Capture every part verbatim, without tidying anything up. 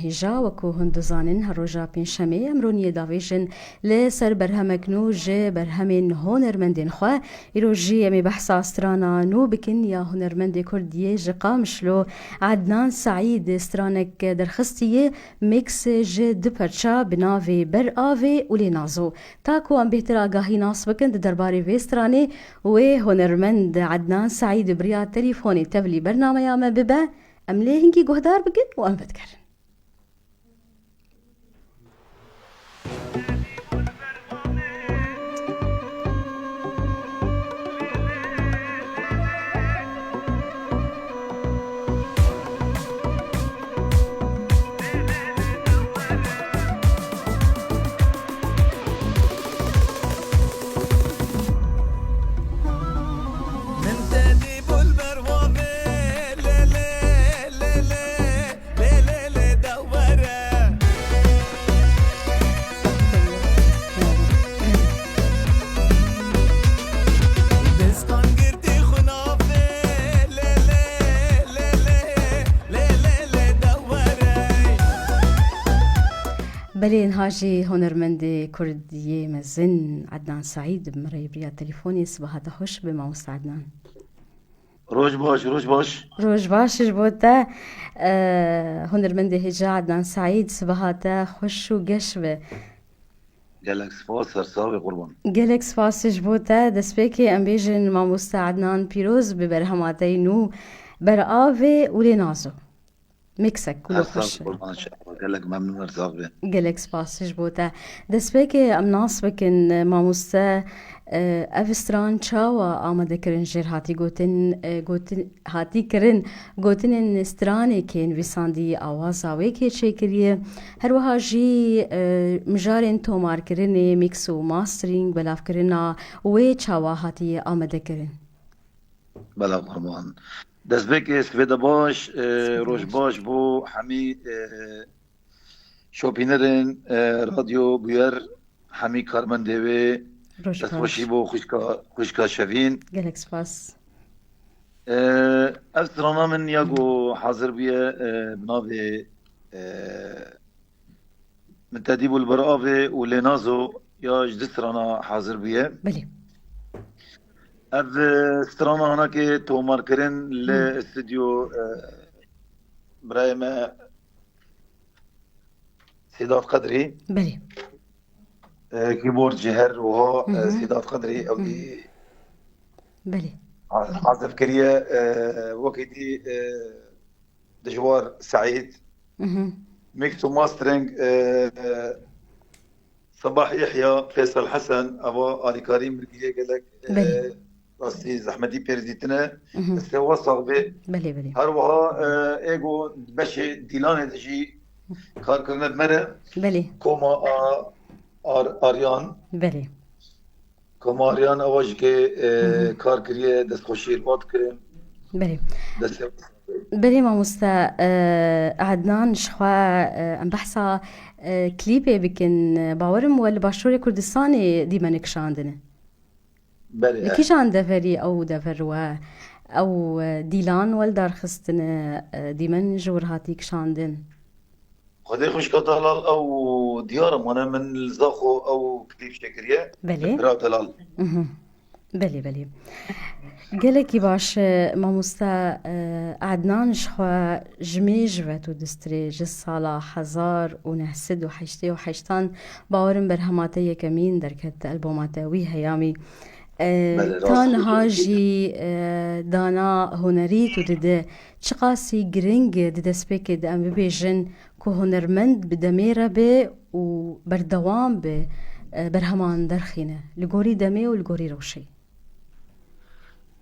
Hêja, wekû hûn dizanin, her roja pêncşemê em roniyê davêjin li ser berhemek nû ji berhemên hunermendên xwe. Îro jî em ê behsa strana nû bikin ya hunermendê Kurd yê ji Qamişlo, Ednan Seîd. Stranek derxistiye, mix ji du perça bi navê Ber Avê û Lê Nazo. Ta ku em bêhtir agahî nas bikin di derbarê vê stranê, wê hunermend Ednan Seîd bi riya telîfonê tevlî bernameya me bibe. Em lê hingî guhdar bikin û em vedigerin. Min te dî bû li ber wavê, lê, lê, lê, lê, lê, lê, lê, da were. Destan girtî xwe navê, lê, lê, lê, lê, lê, lê, lê, da were. Belê, niha jî hunermendê Kurd yê mezin Ednan Seîd bi me re yê bi riya telefonê. Sibaha te xweş be, mamoste Ednan. Roj baş, roj baş. Roj baş ji bo te. E, hunermendê hêja Ednan Seîd, sibaha te xweş û geş be. Gelek spas, ser sax be qurban. Gelek spas ji bo te. Destpêkê em bêjin mamoste Ednan pîroz bi berhema te yî nû Ber Avê û Lê Nazo. Mixek, kulo xweş. Qurban, gelek memnûn, her sax be. Gelek spas ji bo te. Destpêkê em nas bikin, mamoste, e, ev stran çawa amade kirin, jêr hatî gotin, e, gotin, hatî kirin, gotinên stranê kê nivîsandî, awaza wê kê çêkiriye, her wiha jî, e, mijarên tomarkirinê, mix û mastering, belavkirina wê çawa hatiye amade kirin? Bela qurban. Destpêkê sibê de baş, e, roj baş bo hemî, e, şopînerên, e, Radyo Bûyer, hemî karmendê wê. Roj baş. Destxweşî bo xwişka, xwişka Şevîn. Gelek spas. E, ev strana min ya ku hazir bûye, e, bi navê, e, Min te dî bû li ber avê û lê nazo ya ji du strana hazir bûye. Belê. Ev, e, strana hinekê tomarkirin li Hı. stûdyo, e, birayê me Sêdat Qedrî. Belê. E, keyboard jî her wiha, e, Hı hı. Sêdat Qedrî ew Hı. dî Belê. ha-, hazir kiriye, e, wekî dî, e, Dijwar Seîd. Mhm. Mix û mastering, e, e, Sabah Yehya, Feysel Hesen, eva alîkarî min kiriye gelek, e, Belê. rastî zehmetî pêr dîtine. Mhm. Destê we sax be. Belê, belê. Her wiha, e, ê ku beşê dîlanê de jî kar kirine bi me re. Belê. Koma a, Ar-, Aryan. Belê. Komariyan ewa jî ke, e, Hı hı. kar kiriye, destxweşî li wan dikirin. Belê. Destê Belê mamoste, e, Ednan ji xwe, e, em behsa, e, klîpê bikin. Bawerim we li Başûrê Kurdistanê dîmen kişandine. Belê, Li eh. kîjan deverî ew dever we, ew, e, dîlan we li dar xistine, e, dîmen ji wir hatî kişandin? Xwedê xwişka delal ew diyar e, mane min li Zaxo ew klîp çêkiriye. Belê. Bira delal. Mhm. Belê, belê. Gelekî baş, e, mamoste, e, Ednan ji xwe ji mêj ve tu distirê ji sala hezar û neh sed û heştê û heştan bawerim berhema te yekemîn derket, alboma te wî heyamî. E, Belê, ta rast niha gotiye. jî, e, dana hunerî tu dide. Çiqasî giring e di destpêkê de em bibêjin ku hunermend bi demê re be û berdewam bi, e, berheman derxîne li gorî demê û li gorî rewşê?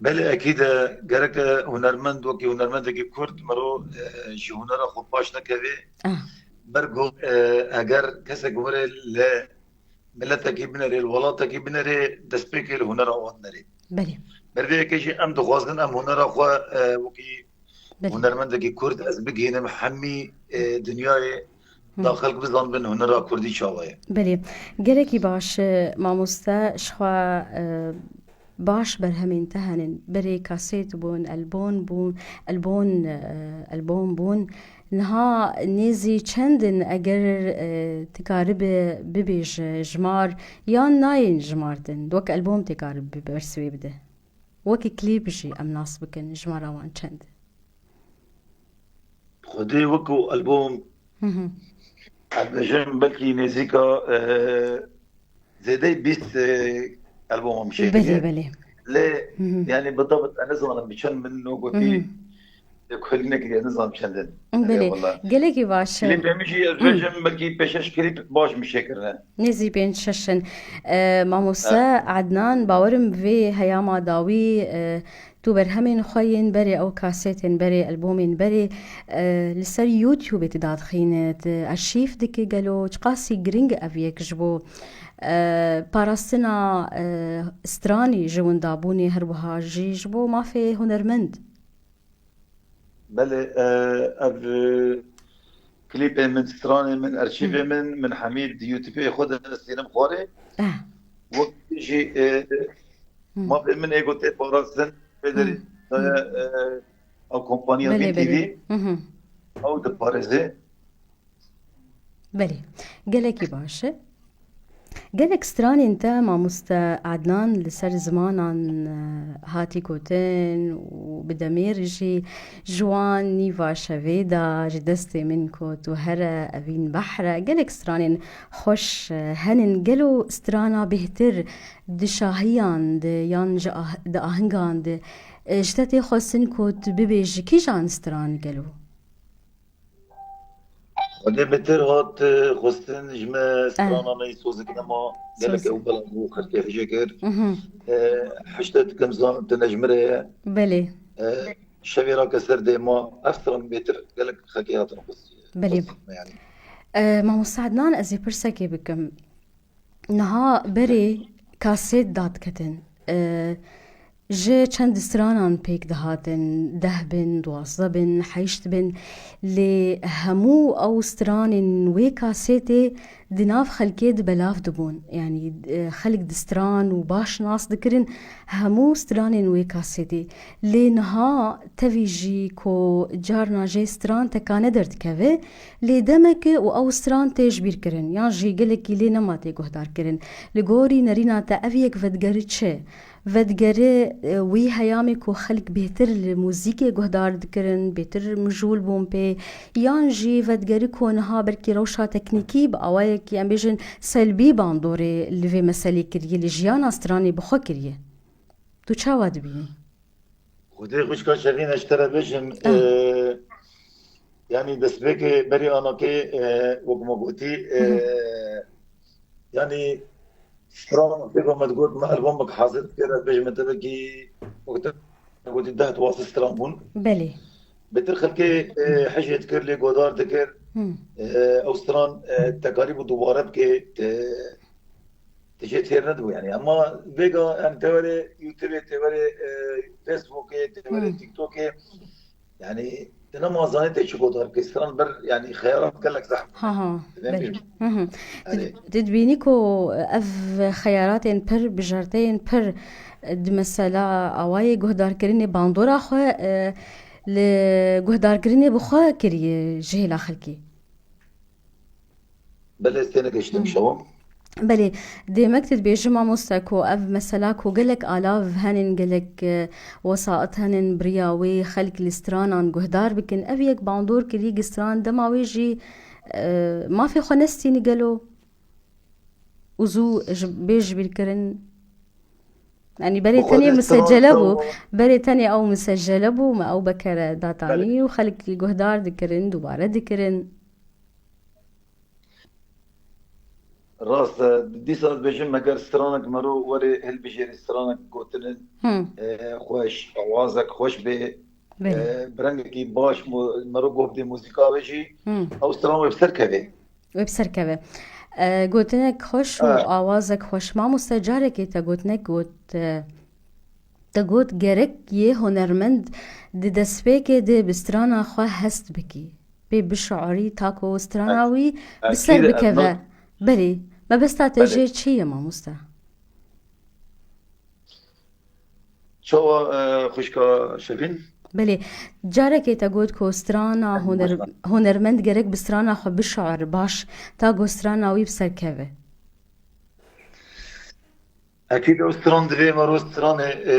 Belê, ekîd e, gerek e hunermend wekî hunermendekî Kurd mero, e, ji hunera xwe paş nekeve. Ah. Ber ku, e, eger kesek were li miletekî binerê, li welatekî binerê, destpêkê li hunera wan nerê. Belê. Ber vê yekê jî em dixwazin em hunera xwe, e, wekî Belê. hunermendekî Kurd ez bigihînim hemî, e, dinyayê Hı. da xelk bizanbin hunera Kurdî çawa ye. Belê. Gelekî baş, e, mamoste, ji xwe, e, baş berhemên te henin. Berê kasêt bûn, elbon bûn, elbon, e, elbon bûn. Niha nêzî çend in eger, e, tu karibe bibêje jimar yan nayên jimartin? Wek albom tê karibe bi bersivê bide. Wekî klîp jî em nas bikin, jimara wan çend? Xwedê wekî albom, Hı hı. ez bêjim belkî nêzîka, e, zêdeyî bîst, e, alboma min çêkiriye. Belê, belê. Lê, Hı hı. yani, bi dabit ez nizanim bi çend min no Hı gotî, hı. lê kulî nekiriye, nizanim çend in. Belê. Eyvallah. Gelekî baş e. Klîpê min jî ez Hı. bêjim belkî pêş şeş klîp baş min çêkirine. Nêzî pênc şeş in. E, mamoste Evet. Ednan, bawerim vê heyama dawî, e, tu berhemên xwe yên berê, ew kasetên berê, albomên berê, e, li ser YouTubeê tu dadixîne, tu arşîv dike gelo, çiqasî giring ev yek ji bo, e, parastina, e, stranî ji windabûnê, her wiha jî ji bo mafê hunermend? Belê, e, ev, e, klîpê min, stranê min, arşîvê Hı. min, min hemî di YouTubeê xwe de destînim xwarê. Eh. Wek jî, e, Hı. mafê min ê gotê parastin, pê derî Hı. daye, e, ew kompanya Belê, Vîn belê. T V, Hı hı. ew diparêze. Belê, gelekî baş e. Gelek stranên te, mamoste Adnan, li ser zimanan, e, hatî gotin û bi demê re jî ji wan nîva şevê de ji destê min got û here evîn behr e. Gelek stranên xweş, e, henin. Gelo strana bêhtir di şahiyan de yan ji ah-, di ahingan de, e, ji te tê xwestin ku tu bibêjî kîjan stran gelo? Xwedê bêtir hat, e, xwestin ji me Eh. strana me yî sozik nema, gelek Sozik. ew bela bû, xelkê hijê kir. Mhm. E, hişte dikim zan, tu ne ji min re ye. Belê. E, şevê rake ser dê ma, ev stran bêtir gelek xelkê hatin xwestin. Belê. Xwestin me yani. E, Mamoste Adnan, ez ê pirsekê bikim. Niha berê kasêt dadiketin. E, ji çend stranan pêk dihatin, deh bin, duwazdeh bin, heşt bin, lê hemû ew stranên wê kasêtê di nav xelkê de belav dibûn. Yanî, e, xelk di stran û baş nas dikirin hemû stranên wê kasêtê. Lê niha tevî jî ku carna jê stran tekane derdikeve, lê demeke û ew stran tê ji bîr kirin, yan jî gelekî lê nema tê guhdar kirin. Li gorî nerîna te ev yek vedigere çi? Vedigere, e, wî heyamê ku xelk bêhtir li muzîkê guhdar dikirin, bêhtir mijûl bûn pê, yan jî vedigere ku niha belkî rewşa teknîkî bi awayekî, em bêjin, selbî bandorê li vê meselê kiriye, li jiyana stranê bi xwe kiriye? Tu çawa dibînî? Xwedê xwişka Şevîn, ez ji te re bêjim, Ah. e, yanî destpêkê berî anakê, e, wek me gotî, e, Hı hı. yanî stran pêka me digot, me albomek hazir dikir, ez bêjim, me tevekî, wek te gotî, deh duwazdeh stran bûn. Belê. Bêtir xelkê, e, hejê dikir, lê godar dikir. Hı. E, ew stran, e, tekarî bû dubare bike, te, tişê têr nedibû yani. Ama vêga, yani, te were YouTubeê, te were, e, Facebookê, te were Hı. TikTokê. Yani, te nema zanê te çi godar bike. Stran ber, yani, xeyalat gelek zehf. Ha, ha. Te Belê. bêjim. Hı hı. Yani, Tu, tu dibînî ku ev xeyalatên pir, bijarteyên pir di mesela awayê guhdarkirinê bandora xwe, e, li guhdarkirinê bi xwe kiriye ji hêla xelkê. Belê, ez têne gihiştim Hı. şewa. Belê, dêmek tu dibêjî mamoste ku ev mesela ku gelek alav henin, gelek, e, wesait henin, bi riya wê xelk li stranan guhdar bikin. Ev yek bandor kirî gi stran dema wê jî, e, mafê xwe nestînî gelo? Û zû ji, bê jibîrkirin. Yanî berê Bi xwe tenê dê stran misecele bû. çawa? Berê tenê ew misecele bû, me ew bekere datanî Belê. û xelk guhdar dikirin, dubare dikirin. Rast e, dîsa dibêjim, eger stranek mero were hilbijêrî, stranek gotinin, Hı. e, xweş, awazek xweş bê, Belê. e, bi rengekî baş mu-, mero guh bidê muzîka wê jî, Hı. ew stran wê bi ser kevê. Wê bi ser keve. E, gotinek xweş û Ah. awazek xweş. Mamoste, carekê te gotinek got, e, Te got gerek yê hunermend di destpêkê de bi strana xwe hest bikî. Pê bişuerî ta ku strana wî bi ser Ekîd, bikeve. ma- Belê, mebesta te Belê. jê çi ye mamoste? Çawa, e, xwişka Şevîn? Belê, carekê te got ku strana huner-, hunermend gerek bi strana xwe bişuere baş, ta ku strana wî bi ser keve. Ekîd ew stran divê mero stranê, e,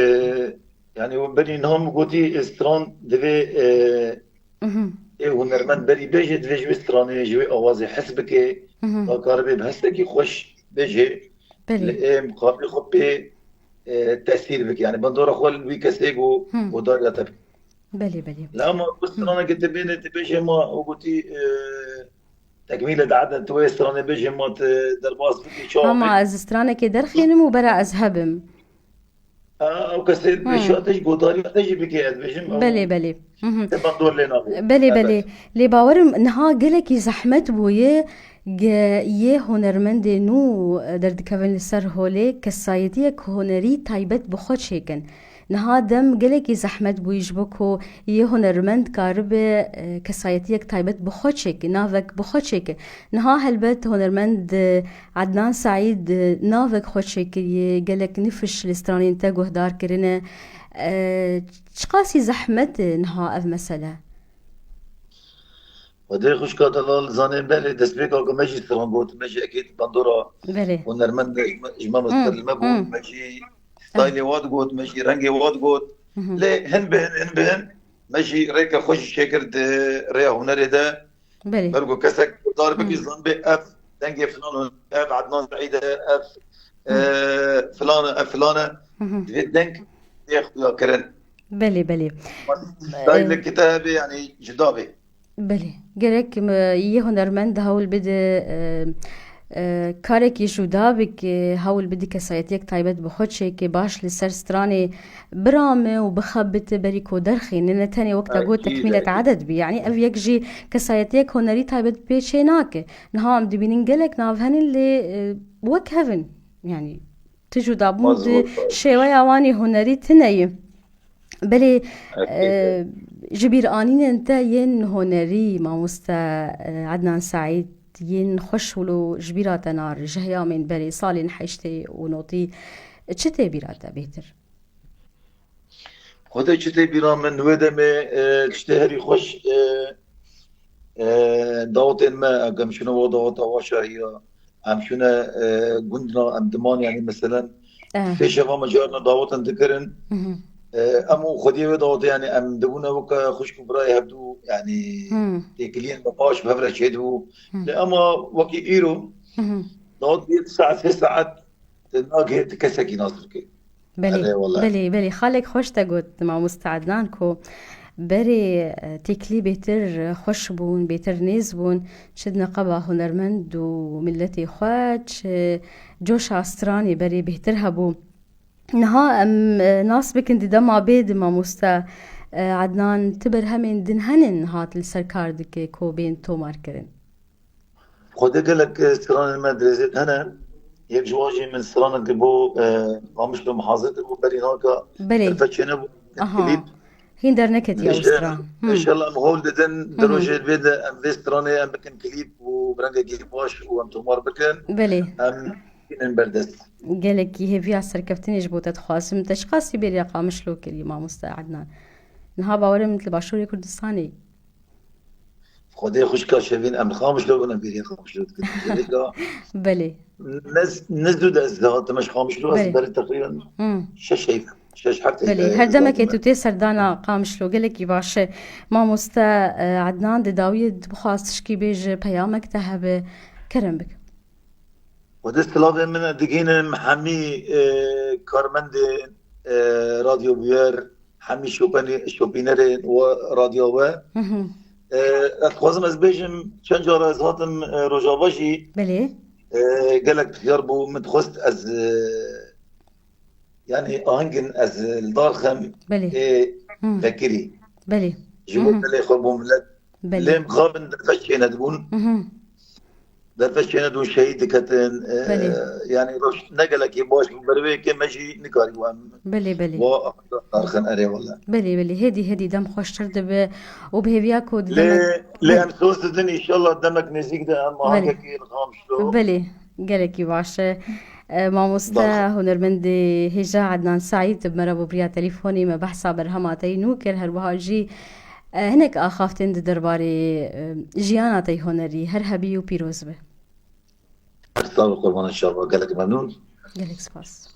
yani o berî niha min gotî, e, stran divê, e, Mhm. ê hunermend berî bêje, divê ji wê stranê, ji wê awazê hes bike, Mhm. ta karibe bi hesekî xweş bêje, Belê. li ê muqabilê xwe pê, e, tesîr bike. Yani bandora xwe li wî kesê ku Hmm. godariya te bike. Belê, belê. Lama bu straneke te bêne, te bêje ma, o gotî, e, tekmîle dade, tu wê stranê bêje ma te derbas bike, çawa Ama bike? ez stranekê derxînim û bera ez hebim. Ha, ew kesê Hmm. bêje te jî godariya te jî bike, ez bêjim, ew Belê, belê. Mhm. te bandor lê nabe. Belê, Elbet. belê. Lê bawerim niha gelekî zehmet bûye, ge-, yê hunermendê nû derdikevin li ser holê, kesayetiyek hunerî taybet bi xwe çêkin. Niha dem gelekî zehmet bûyî ji bo ku yê hunermend karibe, e, kesayetiyek taybet bi xwe çêke, navek bi xwe çêke. Niha helbet hunermend, e, Ednan Seîd, e, navek xwe çêkiriye, gelek nifş li stranên te guhdar kirine. E, çiqasî zehmet e niha ev mesele? Xwedê xwişka delal zanê berê destpêka ku me jî stran got, me jî ekê bandora Belê. hunermend ji me, ji me Hmm, mestir li me bû, hmm. me jî staylê wa digot, me jî rengê wa digot. Mhm. Lê hin bi hin, hin bi hin, me jî rêke xwe jî çêkir di rêya hunerê de. Belê. Ber ku kesek dar bikî Hmm. zanibê ev dengê filan, ev Ednan Seîd e, ev, Hmm. e, filan e, ev filan e. Mhm. Divê deng tê xuya kirin. Belê, belê. Staylekî te hebe, yani cuda be. Belê. Gerek me yê hunermend hewl bide, e, e, karekî cuda bike, hewl bide kesayetiyek taybet bi xwe çêke, baş li ser stranê birame û bixebite berî ku derxîne, ne tenê wek te got Ekîd, tekmîlet ekîd. eded bî. Yani ev yek jî kesayetiyek hunerî taybet pê çê nake. Niha em dibînin gelek nav henin lê, e, wek hev in. Yani tu cuda bûn Mazlûm di xwe. şêweya wan ê hunerî tune ye. Belê, Ekîd. e, ji bîranînên te yên hunerî, mamoste, e, Ednan Seîd, yên xweş û ji bîra te nar, ji heyamên berê, salên heştê û notî, çi tê bîra te bêhtir? Xwedê çi tê bîra min, wê demê, e, tiştê herî xweş, e, e, dawetên me, em çûne wa daweta wa şahiya, em çûne, e, gund na, em diman, yani meselen, Eh. sê şeva me carna dawetin dikirin. Mhm. E, em û xwediyê wê dawetê, yani em dibûne weke xwişk û birayê hevdû, yani Hmm. têkiliyên me baş bi hev re çêdibû. Hmm. Lê ema wekî îro, Mhm. dawet bî saet, sê saet, Te nagihê tu kesekî nas bike. Belê, Erê, wele. belê, belê. Xalek xweş te got, mamoste Ednan, ku berê, e, têkilî bêtir xweş bûn, bêtir nêz bûn, çi di neqeba hunermend û miletê xwe, çi coşa stranê berê bêhtir hebû. Niha em, e, nas bikin di dema bê de mamoste, e, Ednan, ti berhemên din henin hat li ser kar dike ku bên tomar kirin? Xwedê gelek, e, stranên me dirêzêt hene. Yek ji wan jî min stranekî bo, e, Qamişlo min hazir kiribû, berî naka Belê. derfet çênebû. Aha. Klîp. Hîn derneketiye ew Înşe-, stran. Hmm. înşallah em hol didin, Hı hı. di rojê vê de em vê stranê em bikin klîp û bi rengekî baş û em tomar bikin. Belê. Em bînin berdest. Gelekî hêviya serkeftinê ji bo te dixwazim. Te çiqasî bêriya Qamişlo kirî, mamoste Ednan? Niha bawerim li Başûrê Kurdistanê. Xwedê xwişka şevîn em li Qamişlo bûn, em bêriya Qamişlo dikin. Belê. Ne, ne zû de ez dihatim ji Qamişlo, ez Belê. berî teqrîben Hmm. şeş heyf, şeş heft heyf Belê, e, her demekê dihatim. tu tê serdana Qamişlo, gelekî baş e. Mamoste, e, Ednan, di dawiyê dibixwaz tişkî bêje, peyamek te hebe, kerem bike. Xwedê silavê min digihînim hemî, e, karmendên, e, Radyo Bûyer, hemî şopenî-, şopînerên we, radyo we. Hı hı. E, ez dixwazim ez bêjim, çend cara ez hatim, e, Rojava jî, Belê. e, gelek pisyar bû, min dixwest ez, e, yani ahengin ez li dar xem Belê. ê Hı. vekirî. Belê. Ji bo Hı hı. dilê xwe, bo milet. Belê. Lê mixabin derfet çênedibûn. Hı hı. Derfet çênedibûn, şehîd diketin. E, Belê. yani roj ne gelekî baş bû, berê wê yekê me jî nikarîbû em Belê, belê. wa dar xin, erê wele. Belê, belê. Hêdî, hêdî dem xweştir dibe û bi hêviya ku di Lê, demek lê Belê. em soz didin, înşallah demek nêzîk de em Belê. ahengekî li Qamişlo. Belê. Gelekî baş e. E, mamoste hunermendê hêja Ednan Seîd bi me re bû bi riya telefonê, me behsa berhema te yî nû kir, her wiha jî, e, hinek axaftên di derbarê, e, jiyana te yî hunerî. Her hebî û pîroz be. Sağ ol, qurban inşallah. Gelek memnun. Gelek spas.